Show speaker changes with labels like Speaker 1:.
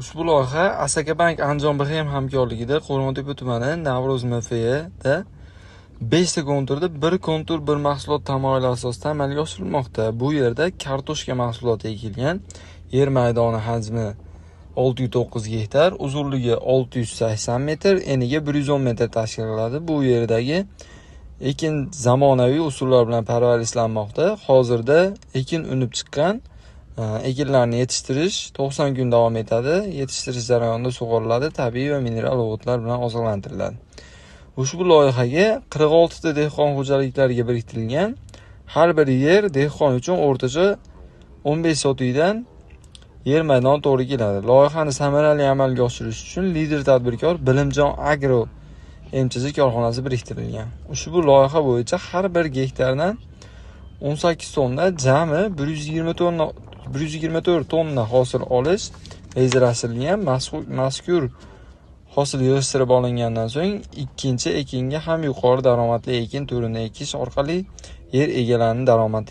Speaker 1: Ushbu loyiha Asakabank Andijon BHM hamkorligida Qo'rg'ontepa tumani Navro'z MFda 5 ta konturda bir kontur bir mahsulot tamoyili asosida amalga oshirilmoqda. Bu yerda kartoshka mahsuloti ekilgan. Yer maydoni hajmi 609 gektar, uzunligi 680 metr, eniga 110 metr tashkil qiladi. Bu yerdagi ekin zamonaviy usullar bilan parvarishlanmoqda. Hozirda ekin unib chiqqan. Ekinlarni yetishtirish 90 kun davom etadi. Yetishtirish jarayonida sug'oriladi, tabiiy va mineral o'g'itlar bilan oziqlantiriladi. Ushbu loyihaga 46 ta dehqon xo'jaliklariga biriktirilgan. Har bir yer dehqon uchun o'rtacha 15 sotikdan yer maydoni to'g'ri keladi. Loyihani samarali amalga oshirish uchun lider tadbirkor Bilimjon Agro MCZ korxonasi biriktirilgan. Ushbu loyiha bo'yicha har bir gektardan 18 tonna, jami 124 tonna hosil olish rejalashtirilgan. Mazkur hosil yig'ishtirib olingandan so'ng ikkinchi ekinga ham yuqori daromadli ekin turini ekish orqali yer egalarining daromadi